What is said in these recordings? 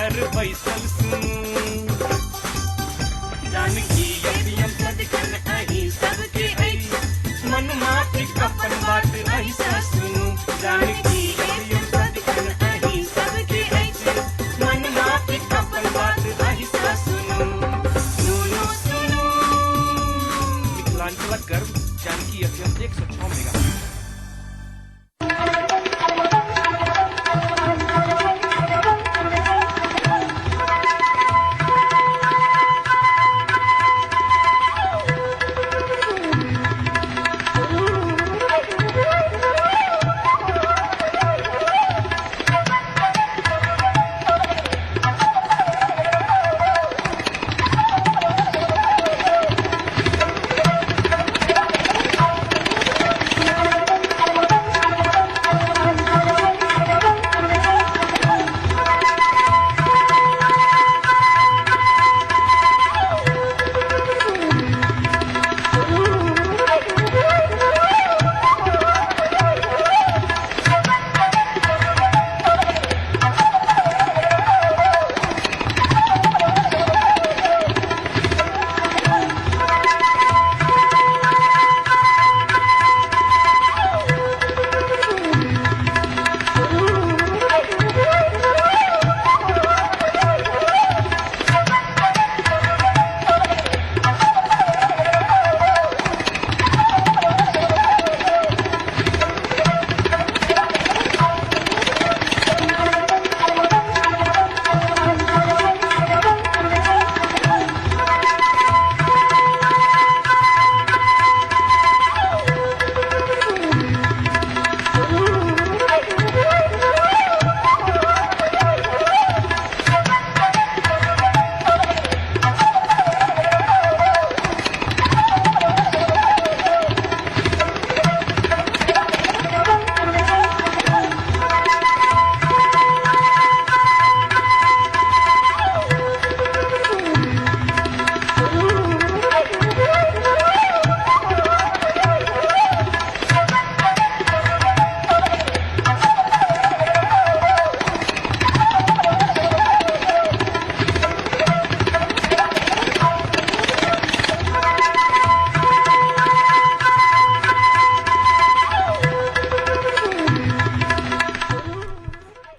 घर बैसल सुनू। जानकी एफएम सदिखन अहीं सबके अछि, मनमाफिक अपन बात अहीं सँ सुनू। जानकी एफएम सदिखन अहीं सबके अछि, मनमाफिक अपन बात अहीं सँ सुनू। सुनू सुनू मिथिलांचलक गर्व जानकी एफएम 106 मेगा।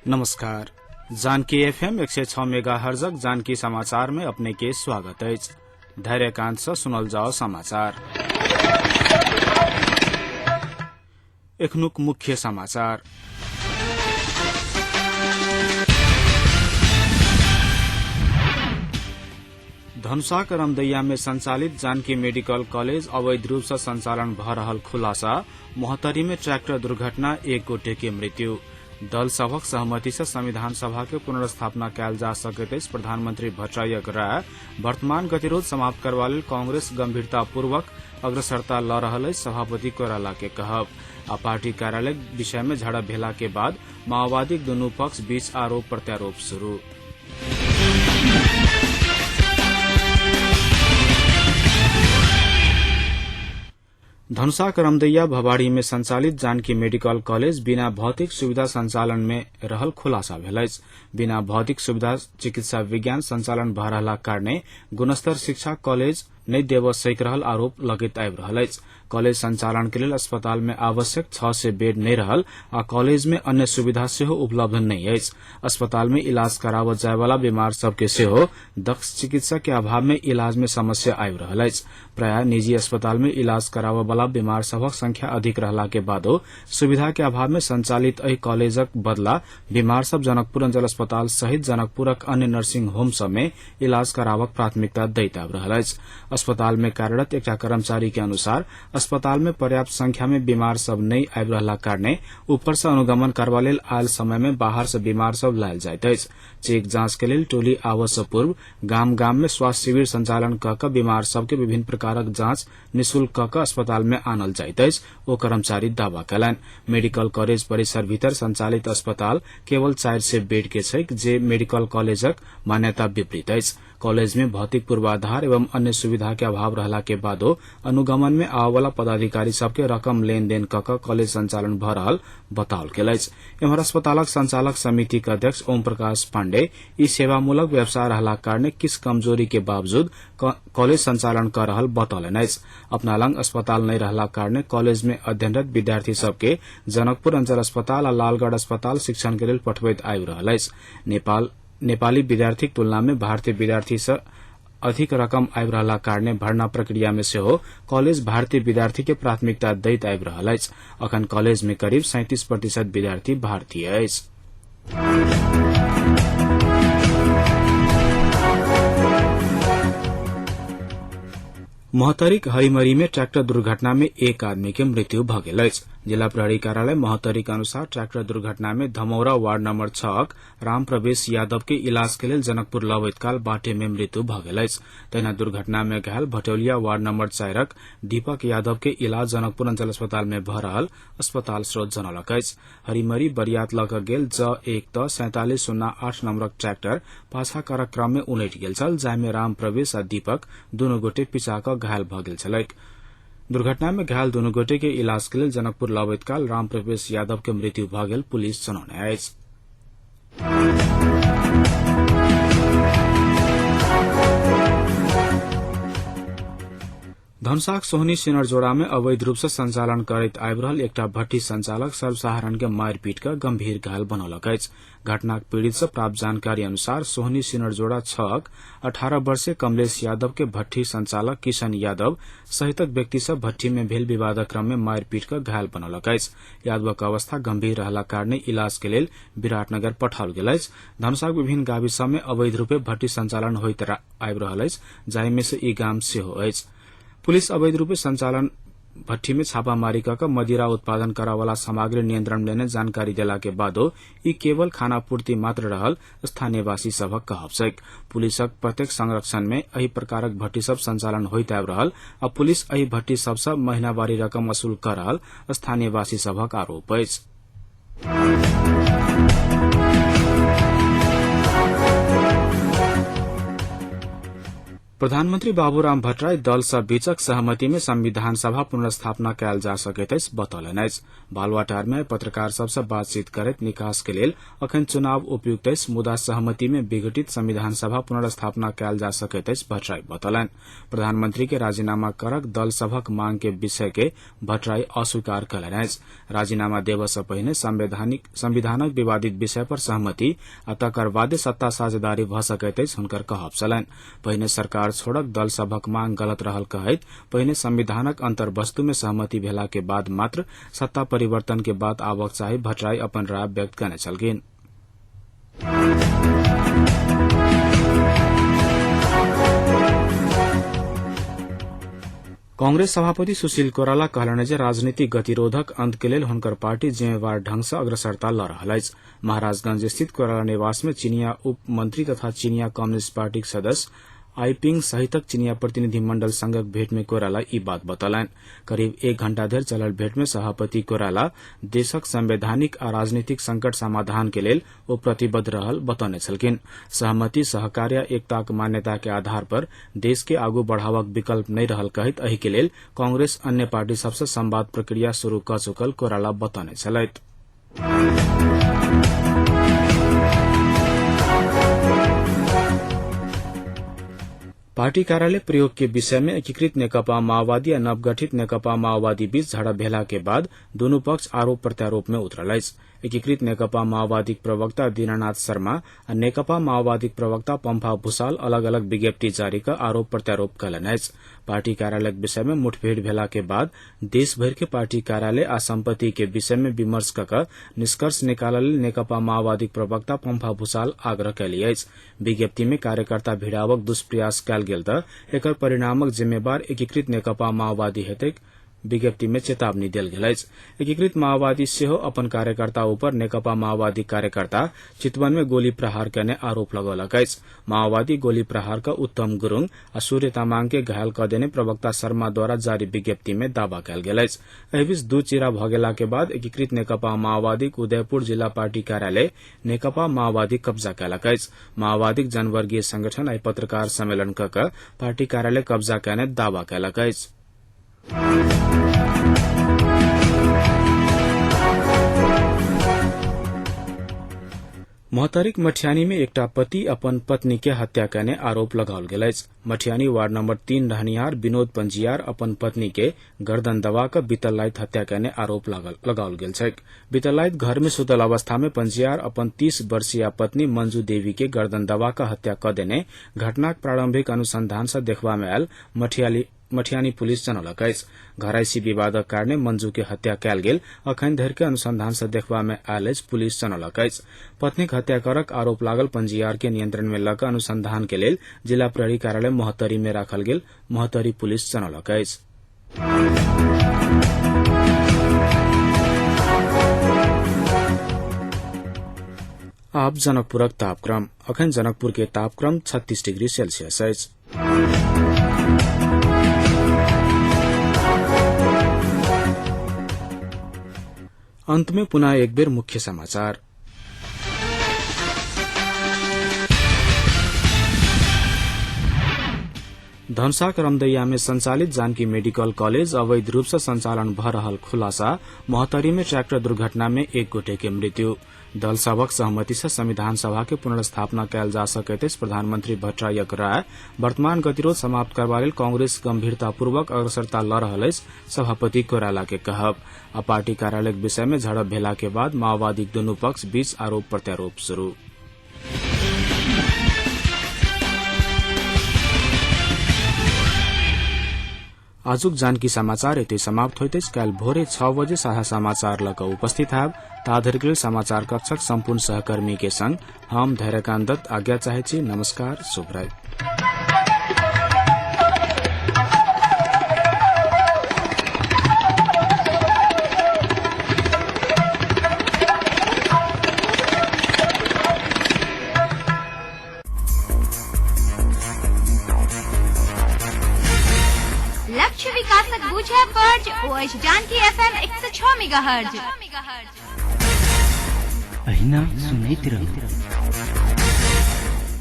नमस्कार, जानकी एफएम 106 मेगा हर्जक जानकी समाचार में अपने के स्वागत अछि। धैर्यकांत से सुनल जाओ समाचार। एखनुक मुख्य समाचार। धनुषाक रमदैया में संचालित जानकी मेडिकल कॉलेज अवैध रूप से संचालन भ रहल खुलासा। मोहतरी में ट्रैक्टर दुर्घटना, एक गोटे के मृत्यु। दल सभक सहमति से संविधान सभा के पुनर्स्थापना कयल जा सकैत अछि, प्रधानमंत्री भट्टराईक राय। वर्तमान गतिरोध समाप्त करबा लेल कांग्रेस गंभीरतापूर्वक अग्रसरता ल रहल अछि, सभापति कोइराला के कहब। आ पार्टी कार्यालय विषय में झड़प भेला के बाद माओवादीक दुनू पक्ष बीच आरोप प्रत्यारोप शुरू। धनुषाक रमदैया भवाड़ी में संचालित जानकी मेडिकल कॉलेज बिना भौतिक सुविधा संचालन में रहल खुलासा भेल अछि। बिना भौतिक सुविधा चिकित्सा विज्ञान संचालन भ रहलाक कारणे गुणस्तर शिक्षा कॉलेज नहि देबऽ सकि रहल आरोप लगैत आबि रहल अछि। कॉलेज संचालन के लेल अस्पताल में आवश्यक 600 बेड नहि रहल आ कॉलेज में अन्य सुविधा सेहो उपलब्ध नहि अछि। अस्पताल में इलाज कराबऽ जाय वाला बीमार सबके सेहो दक्ष चिकित्सक के अभाव में इलाज में समस्या आबि रहल अछि। प्रायः निजी अस्पताल में इलाज कराबऽ वाला बीमार सभक संख्या अधिक रहला के बादो सुविधा के अभाव में संचालित एहि कॉलेजक बदला बीमार सब जनकपुर अंचल अस्पताल सहित जनकपुरक अन्य नर्सिंग होम सब में इलाज कराबक प्राथमिकता दैत आबि रहल अछि। अस्पताल में कार्यरत एकटा कर्मचारी के अनुसार अस्पताल में पर्याप्त संख्या में बीमार सब नहि आबि रहलाक कारणे ऊपर सँ अनुगमन करबा लेल आयल समय में बाहर सँ बीमार सब लायल जाइत अछि। चेक जांच के लेल टोली आवऽ सँ पूर्व गाम गाम में स्वास्थ्य शिविर संचालन क कऽ बीमार सब के विभिन्न प्रकारक जांच निशुल्क क कऽ अस्पताल में आनल जाइत अछि, ओ कर्मचारी दावा कयलनि। मेडिकल कॉलेज परिसर भीतर संचालित अस्पताल केवल 400 बेड के छैक, जे मेडिकल कॉलेजक मान्यता विपरीत अछि। कॉलेज में भौतिक पूर्वाधार एवं अन्य सुविधा के अभाव रहला के बादो अनुगमन में आवला पदाधिकारी सबके रकम लेनदेन क कऽ कॉलेज संचालन भ रहल बताओल गेल अछि। एम्हर अस्पतालक संचालक समिति के अध्यक्ष ओम प्रकाश पाण्डे ई सेवामूलक व्यवसाय रहलाक कारणे किछ कमजोरी के बावजूद कॉलेज संचालन क रहल बतौलनि अछि। अपना लंग अस्पताल नहि रहलाक कारणे कॉलेज में अध्ययनरत विद्यार्थी सबके जनकपुर अंचल अस्पताल आ लालगढ़ अस्पताल शिक्षण के लेल पठबैत आबि रहल अछि। नेपाली विद्यार्थीक तुलना में भारतीय विद्यार्थी सँ अधिक रकम आबि रहलाक कारणे भर्ना प्रक्रिया में सेहो कॉलेज भारतीय विद्यार्थी के प्राथमिकता दैत आबि रहल अछि। अखन कॉलेज में करीब 37% विद्यार्थी भारतीय अछि। महोत्तरीक हरिमरी में ट्रैक्टर दुर्घटना में एक आदमी के मृत्यु भ गेल अछि। जिला प्रहरी कार्यालय महोत्तरीक अनुसार ट्रैक्टर दुर्घटना में धमौरा वार्ड नम्बर 6 राम प्रवेश यादव के इलाज के लेल जनकपुर लबैत काल बाटे में मृत्यु भ गेल अछि। तहिना दुर्घटना में घायल भटौलिया वार्ड नम्बर 4 दीपक यादव के इलाज जनकपुर अंचल अस्पताल में भ रहल अस्पताल स्रोत जनौलक अछि। हरिमरी बरियात लऽ कऽ गेल ज 1 त 4708 नम्बरक ट्रैक्टर पाछा करक क्रम में उलटि गेल छल, जाहि में राम प्रवेश आ दीपक दुनू गोटे पिचा कऽ घायल भऽ गेल छलैक। दुर्घटना में घायल दुनू गोटे के इलाज के लेल जनकपुर लबैत काल राम प्रवेश यादव के मृत्यु भऽ गेल पुलिस जनौने अछि। धनुषाक सोहनी सिनरजोड़ा में अवैध रूप से संचालन करैत आबि रहल एकटा भट्टी संचालक सर्वसाधारण के मारिपीट कऽ गंभीर घायल बनौलक अछि। घटनाक पीड़ित से प्राप्त जानकारी अनुसार सोहनी सिनरजोड़ा 6 18 वर्षीय कमलेश यादव के भट्टी संचालक किशन यादव सहितक व्यक्ति सब भट्टी में भेल विवादक क्रम में मारिपीट कऽ घायल बनौलक अछि। यादवक अवस्था गंभीर रहलाक कारणे इलाज के लेल विराटनगर पठाओल गेल अछि। धनुषाक विभिन्न गाविस सब में अवैध रूपे भट्टी संचालन होइत आबि रहल अछि, जाहि में से ई गाम सेहो अछि। पुलिस अवैध रूपे संचालन भट्ठी में छापामारी कऽ कऽ मदिरा उत्पादन करऽवाला सामग्री नियंत्रण लेने जानकारी देला के बादो ई केवल खानापूर्ति मात्र रहल स्थानीयवासी सभक कहब छैक। पुलिसक प्रत्यक्ष संरक्षण में एहि प्रकारक भट्टी सब संचालन होइत आबि रहल आ पुलिस एहि भट्टी सब सँ महीनावारी रकम वसूल कऽ रहल स्थानीयवासी सभक आरोप अछि। प्रधानमन्त्री बाबूराम भट्टराई दल सब बीचक सहमति में संविधान सभा पुनर्स्थापना कयल जा सकैत अछि बतौलनि अछि। बालुवाटार में पत्रकार सब सँ बातचीत करैत निकास के लेल अखन चुनाव उपयुक्त अछि, मुदा सहमति में विघटित संविधान सभा पुनर्स्थापना कयल जा सकैत अछि भट्टराई बतौलनि। प्रधानमंत्री के राजीनामा करक दल सभक मांग के विषय के भट्टराई अस्वीकार कयलनि अछि। राजीनामा देबय सँ पहिने संविधानक विवादित विषय पर सहमति आ तकर बादे सत्ता साझेदारी भऽ सकैत अछि हुनकर कहब छलनि। पहिने सरकार छोड़क दल सभक मांग गलत रहल कहैत पहिने संविधानक अंतर्वस्तु में सहमति भेला के बाद मात्र सत्ता परिवर्तन के बात आवक चाही भट्टराई अपन राय व्यक्त कयने छलखिन। कांग्रेस सभापति सुशील कोइराला कहलनि जे राजनीतिक गतिरोधक अंत के लेल हुनकर पार्टी जिम्मेवार ढंग सँ अग्रसरता लऽ रहल अछि। महाराजगंज स्थित कोइराला निवास में चिनिया उप मंत्री तथा चिनिया कम्युनिस्ट पार्टीक सदस्य आईपिंग सहितक चिनिया प्रतिनिधि मंडल संगक भेंट में कोइराला ई बात बतौलनि। करीब एक घंटा धरि चलल भेंट में सभापति कोइराला देशक संवैधानिक आ राजनीतिक संकट समाधान के लेल ओ प्रतिबद्ध रहल बतौने छलखिन। सहमति, सहकार्य आ एकताक मान्यता के आधार पर देश के आगू बढ़ावक विकल्प नहि रहल कहैत एहि के लेल कांग्रेस अन्य पार्टी सब सँ संवाद प्रक्रिया शुरू कऽ चुकल कोइराला बतौने छलथि। पार्टी कार्यालय प्रयोग के विषय में एकीकृत नेकपा माओवादी आ नवगठित नेकपा माओवादी बीच झड़प भेला के बाद दुनू पक्ष आरोप प्रत्यारोप में उतरल अछि। एकीकृत नेकपा माओवादीक प्रवक्ता दीनानाथ शर्मा आ नेकपा माओवादीक प्रवक्ता पम्फा भूषाल अलग अलग विज्ञप्ति जारी कऽ आरोप प्रत्यारोप कयलनि अछि। पार्टी कार्यालयक विषय में मुठभेड़ भेला के बाद देशभरि के पार्टी कार्यालय आ सम्पत्ति के विषय में विमर्श कऽ कऽ निष्कर्ष निकालल लेल नेकपा माओवादीक प्रवक्ता पम्फा भूषाल आग्रह कयली अछि। विज्ञप्ति में कार्यकर्ता भिड़ावक दुष्प्रयास कयल गेल तऽ एकर परिणामक जिम्मेवार एकीकृत नेकपा माओवादी हेतैक विज्ञप्ति में चेतावनी देल गेल अछि। एकीकृत माओवादी सेहो अपन कार्यकर्ता ऊपर नेकपा माओवादी कार्यकर्ता चितवन में गोली प्रहार केने आरोप लगौलक अछि। माओवादी गोली प्रहार क उत्तम गुरूङ आ सूर्य तामाङ के घायल क देने प्रवक्ता शर्मा द्वारा जारी विज्ञप्ति में दावा कयल गेल अछि। एहिबीच दू चिरा भ गेला के बाद एकीकृत नेकपा माओवादीक उदयपुर जिला पार्टी कार्यालय नेकपा माओवादी कब्जा कयलक अछि। माओवादीक जनवर्गीय संगठन आइ पत्रकार सम्मेलन क क पार्टी कार्यालय कब्जा कयने दावा कयलक अछि। महोत्तरीक मठियानी में एकटा पति अपन पत्नी के हत्या कयने आरोप लगाओल गेल अछि। मठियानी वार्ड नंबर 3 रहनिहार विनोद पंजियार अपन पत्नी के गर्दन दबा कऽ बीतल राति हत्या कयने आरोप लगाओल गेल छैक। बीतल राति घर में सुतल अवस्था में पंजियार अपन 30 वर्षीय पत्नी मंजू देवी के गर्दन दबा कऽ हत्या कऽ देने घटनाक प्रारंभिक अनुसंधान सँ देखबा मे आयल मठियानी पुलिस जनौलक अछि। घरायसी विवादक कारणे मंजू के हत्या कयल गेल अखन धरि के अनुसंधान सँ देखबा मे आयल अछि, पुलिस जनौलक अछि। पत्नीक हत्या करक आरोप लागल पंजीयार के नियंत्रण मे लऽ कऽ अनुसंधान के लेल जिला प्रहरी कार्यालय महोत्तरी मे राखल गेल महोत्तरी पुलिस जनौलक अछि। आब जनकपुरक तापक्रम। अखन जनकपुर के तापक्रम 36 डिग्री सेल्सियस अछि। अंत में पुनः एक बेर मुख्य समाचार। धनुषाक रमदैया में संचालित जानकी मेडिकल कॉलेज अवैध रूप से संचालन भ रहल खुलासा। महोत्तरी में ट्रैक्टर दुर्घटना में एक गोटे के मृत्यु। दल सभक सहमति से संविधान सभा के पुनर्स्थापना कयल जा सकैत अछि, प्रधानमंत्री भट्टराईक राय। वर्तमान गतिरोध समाप्त करबा लेल कांग्रेस गंभीरतापूर्वक अग्रसरता ल रहल अछि, सभापति कोइराला के कहब। आ पार्टी कार्यालयक विषय में झड़प भेला के बाद माओवादीक दुनू पक्ष बीच आरोप प्रत्यारोप शुरू। आजुक जानकी समाचार एतै समाप्त होइत अछि। काल्हि भोरे 6 बजे साझा समाचार लऽ कऽ उपस्थित हैब। ताधरिक लेल समाचार कक्षक सम्पूर्ण सहकर्मी के संग हम धैर्यकान्त दत्त आज्ञा चाहैत छी। नमस्कार, शुभ राति। लक्ष्य विकासक बुझे फर्ज ओ अछि जानकी एफएम 106 मेगाहर्ज। अहिना सुनैत रहू।